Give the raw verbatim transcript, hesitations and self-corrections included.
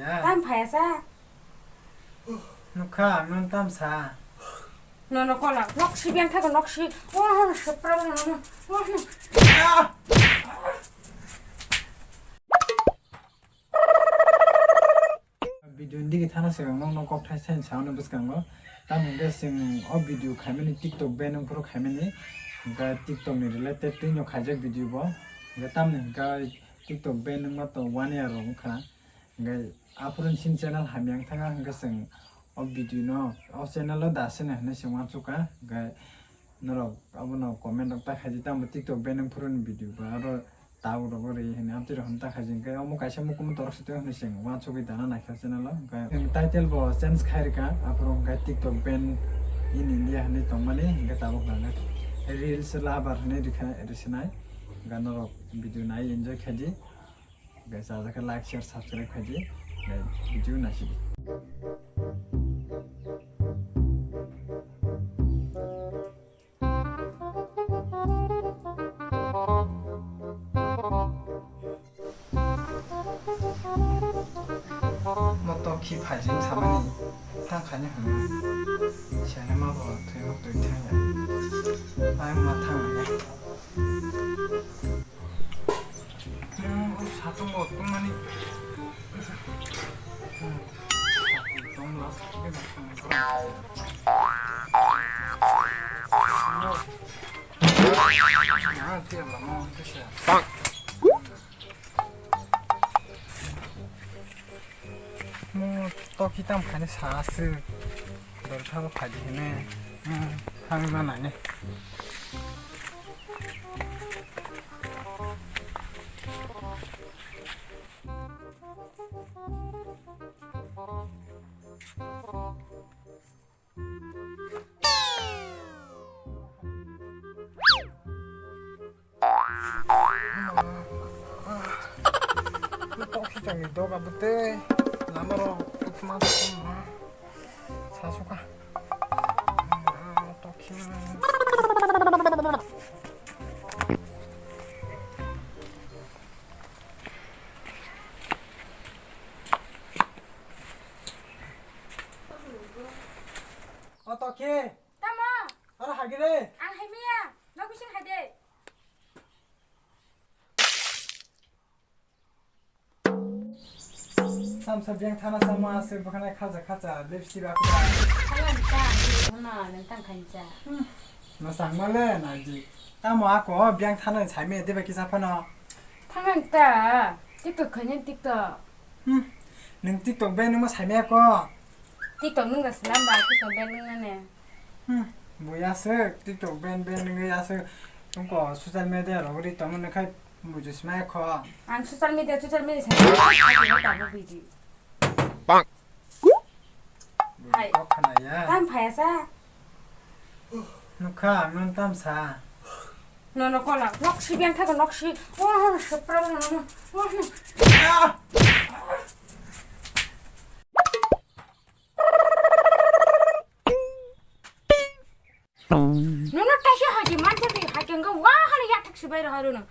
Tam phaya sa. Nukha, ang nang tam sa. No, no, kola. Nok si biang thago, nok si. Oh, no, no, no, no, no, no. Video ni digi thana se nokno kok thai sai sa no bwskango. Tamo hwnkhe chwng o video khaimani TikTok ban wngphuru khaimani. Hwnkhe TikTok ni related twi no khaijak video bo. Hwnkhe tamni hwnkhe TikTok ban wngma to one year rok wngkha. Hwnkhe aphuru chini channel hamya wngthangkha hwnkhe chwng o video no o channel o da sene hinwi chwng uansukha. Hwnkhe norok abono comment rok ta khaidi, tamo TikTok ban wngphuru ni video ba aro tabuk rogo ri hinwi amtwi rok hinwi ta khaidi, hwnkhe omo kaisa mukumu torok se tong hinwi chwng uansugwi dana naikha channel o. Hwnkhe chwng title bo change khai rwkha, aphuru hwnkhe TikTok ban in India hinwi tongmani, hwnkhe tabuk hwnkhe reels lover hinwi rikha, risinai. Hwnkhe norok video nai enjoy khaidi. Guys, aja khe like, share, subscribe khaidi. Guys, video naisidi. Moto khi phaising samani tang khaini hwnwi. Sene ma bo thwi hok twi thang ya. Ai ma thang ya. Hmm, satung bo tungmani. Hmm. Tong la, sakhe na thang. Ah, tiap lama, kisa. Mo to kitam khani sa aswk. Dor thabo phaidi hene. Hmm, thangwi ma nai. Tokhi changni doga bwtwi lamarok utma tongma sasuka. Tokhi. O Tokhi. Tamo? Aro hagire. Ang haimiya. Nok bising haide. Samsa beng thana sama se bwkhana khacha khacha lipstick aku. Thangan ta, huna nang tang khancha. Hmm. Masang male naji. Tamo ako beng thana saime deba kisa phano. Thangan ta, TikTok khanya TikTok. Hmm. Nung TikTok beng nungma saime ako. TikTok nung da slam ba, TikTok beng nung nane. Hmm. Bo yasuk, TikTok beng beng nung yasuk. Nungko social media rok ri tongma nung khai. Buji smai kho. Ang social media, social media sa. Bang. Hai. Kok khana ya. Tang phaya sa. Nukha, ang non tam sa. No, no, kola. Nok si biang thago, nok si. Oh, no, no, no, no, no. Oh, no. Nono kaisa haji manjak ni haji wngkha wa hali yathak sibai rohoro no.